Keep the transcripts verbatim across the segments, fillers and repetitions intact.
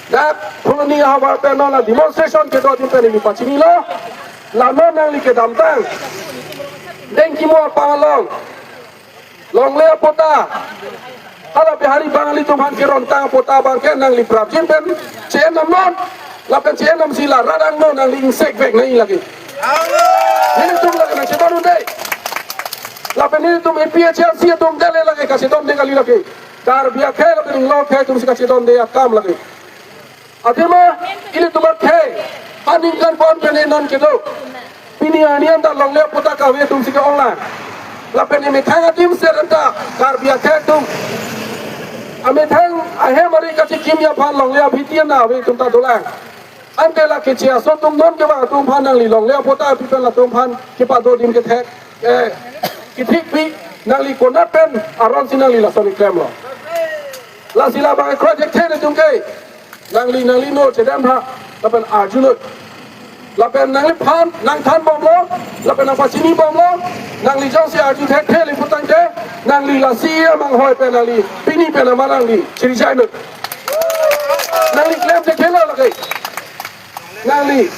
Dak Phuloni ahavar pen non la demonstration kedo adim pen neli pachinilo. La non nangli kedamtang Dengkimo apang along longle apatta, hala Bihari Bangali atum aphan kerontang apatta abangke nangli prapjin pen che-en nam non. Lapen che-en nam si la rat angno nangli ingsekvek nangji lake. Nelitum lake nangchedon un-e. Lapen nelitum A P H L C atum dele lake kachedonde kali lake. Karbi akhei lapen inglong akhei atum si kachedonde akam lake. Athema ilitum akhei aningkan pon pen non kedo. Pini arni anta longle apatta kave atum si ke-onglang. Lapen emethang adim ser anta Karbi akhei atum amethang ahem ari kachekimji aphan longle abhiti ana ave atum ta dolang. Ante la keche aso atum non kevang atum aphan nangli longle apatta pi pen latum aphan kepado adim kethek, eh, kethik pi, nangli konat pen aron si nangli lason klemlo. Lasi labang project the atum ke nangli, nangli no chedam tha, lapen arjulo. Lapen nangliphan nangthanbomlo, lapen nangpachinibomlo. Nangli jongsi arju thekthe le putangte, nangli la C E M anghoi pen nangli pini pen ama nangli chiri jaino. Nangli klem thekthelo lake. Nangli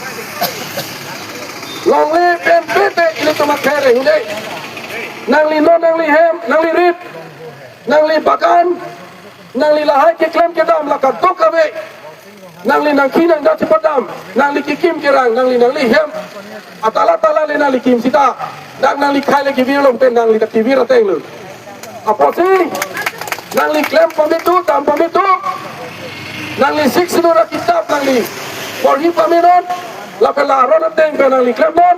longle pen pete ilitum akhei un-e. Nangli non, nangli hem, nangli rit, nangli bagan, nangli lahai keklem kedam la kadokave. Nangli nangkhi nangda chipadam, nangli kekim kerang, nangli, nangli hem atala tala le nangli kim sita. Dak nangli khai le kevir long pen nangli dak kevir ateng lo. Apotsi nangli klem pame tu, dam pame tu, nangli Sixth Schedule akitap nangli porhi pame non, lapen la aron ateng pen nangli klem non,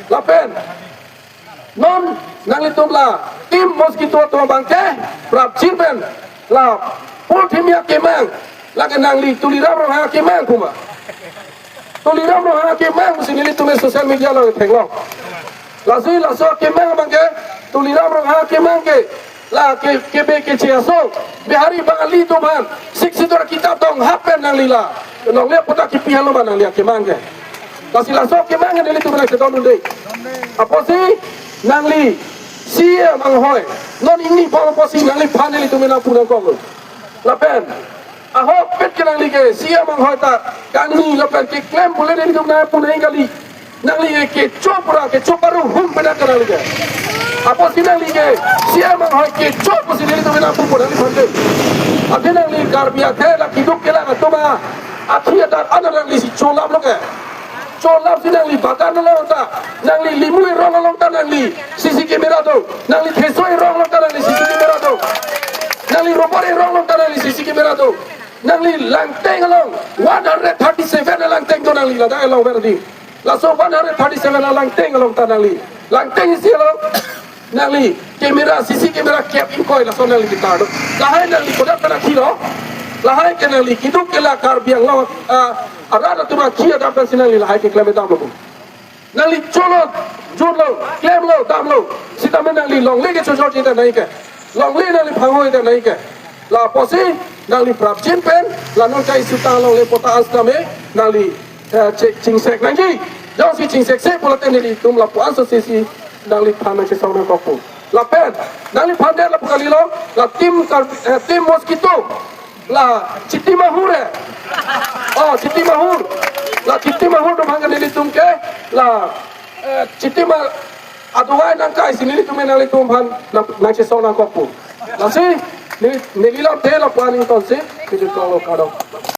lapen non nanglitum la Team Mosquito atum abangke prapjin pen la purthimi akemang, lake nangli Tuliram Ronghang akemang kuma. Tuliram Ronghang akemang pusi nelitum social media along theklong. Lasi laso akemang abangke, Tuliram Ronghang akemang ke la ke, kebe keche aso Bihari Bangali atum aphan Sixth Schedule akitap donghap pen nangli la longle apatta kipi halo ma nangli akemang ke. Lasi laso akemang ke nelitum nangchedon un-e. Apotsi nangli C E M anghoi non ingni bom apotsi nangliphan nelitum nangpu nangkoklo. Lapen ahokpet ke nangli ke C E M anghoi ta kangni lapen keklem pule nelitum nangpu nang kali. Nangli ke kecho pura, kecho paru hum pena ke nangli ke. Apotsi nangli ke C E M anghoi kecho pusi nelitum nangpu pu nangliphan ke. Ante nangli Karbi akhei la keduk kelang atum akhi adat an nangli si cholaplo ke. Cholap si nangli bagan along ta, nangli limu erong along ta nangli C C camera do. Nangli theso erong along ta nangli C C camera do. Nangli robor erong along ta nangli C C camera do. Nangli Langteng along one hundred thirty-seven alangteng do nangli ladak along verdi. Laso one hundred thirty-seven alangteng along ta nangli, Langteng isi along nangli camera, C C camera kep ingkoi laso nangli kitar do. Lahai nangli kodak kana khilo. Lahai ke nangli keduk kela Karbi Anglong, ah, arat atum akhi adat pensi nangli lahai keklem damlo. Nangli cholo, jutlo, klemlo, damlo. Sitame nangli longle kechojor jita nangji ke. Longle nangli phangho jita nangji ke. La apotsi nangli prapjin pen la non kai sutang longle apatta an sitame nangli, eh, che-, chingsek nangji. Jongsi chingsekse pulote nelitum lapu-an so sisi nangliphan nangchesong nangkokpo. Lapen nangliphan det lapu kalilo, la Team Kar-, eh, Team Mosquito, la Chiti Mahur, eh. Oh, Chiti Mahur. La Chiti Mahur atum aphan ke nelitum ke la, eh, Chiti Ma-, adovai nangkai si nelitum nanglitum aphan nang, nangchesong nangkokpo. Lasi neli, neli lamthe lapu-an ingtonsi, kejut kolo kado.